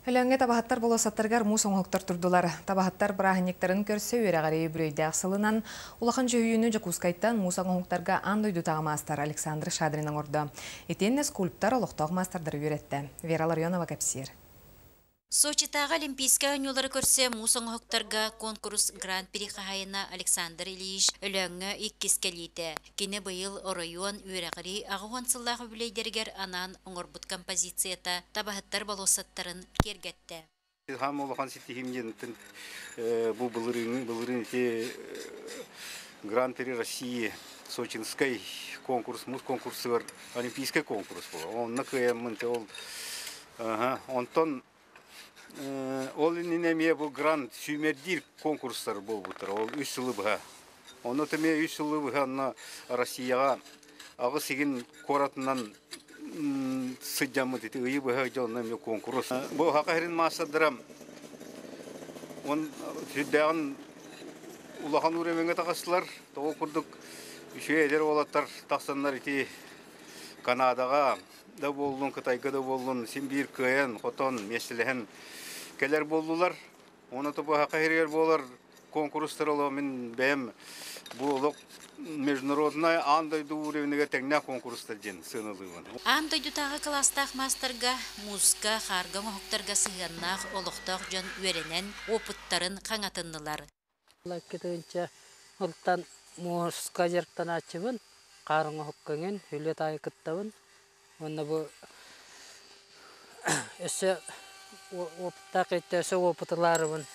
Өлөөҥҥө табаһыттар болуоссаттарыгар муус оҥоһуктар турдулар. Табаһыттар бырааһынньыктарын көрсө үөрэҕири үбүлүөйдээх сылынан улахан дьүһүйүүнү Дьокуускайтан муус оҥоһуктарга аан дойдутааҕы маастар Александр Шадрин оҥордо. Итиэннэ скульптор олохтоох маастардары үөрэттэ. Вера Ларионова кэпсиир. Сочитааҕы Олимпийскай оонньуулары көрсө муус оҥоһуктарга конкурс Гран-при хаһаайына Александр Ильич Өлөөҥҥө иккис кэлиитэ. Кини быйыл оройуон үөрэҕирии 80 сыллаах үбүлүөйдэригэр анаан оҥорбут композицията табаһыттар болуоссаттарын киэргэттэ. Хаам улахан ситиһиим диэн бу былырыыҥҥы былырыын ити Гран-при России Сочинскай конкурс муус конкурсугар олимпийскай конкурс буолар. Онно кыайаммын ол онтон ол иннинэ эмиэ бу грант сүүмэрдиир конкурстар буолбуттар. Ол үс сылы быһа. Онно эмиэ үс сылы быһа онно Россияҕа аҕыс игин куоратынан сылдьаммыт ити ыйы быһа дьонно эмиэ конкурс. Бу Саха сирин маастардара он сүрдээҕин улахан уровеҥҥа таҕыстылар. Тоҕо курдук үчүгэй эдэр уолаттар тахсаннар ити Канадаҕа да буоллун, Кытайга да буоллун син биир кыайан, хотон, миэстэлэһэн кэлэр буоллулар. Уонна бу Саха сиригэр буолар конкурстар олох мин бэйэм бу олох международнай аан дойду уровенигэр тэҥнээх конкурстар диэн сыаналыыбын. Аан дойдутааҕы кылаастаах маастарга, мууска, хаарга оҥоһуктарга сыһыаннаах олохтоох дьон үөрэнэн, опыттарын хаҥатыннылар. Кытыынча ылтан мууска дьарыктанааччыбын, хаар оҥоһукка эҥин, үлэ таайы кыттабын. Уонна бу өссө опыттаах өссө опытылаарыбын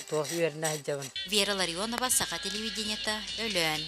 туох үөрэнэ сылдьабын. Вера Ларионова, Саха телевидениета, Өлөөн.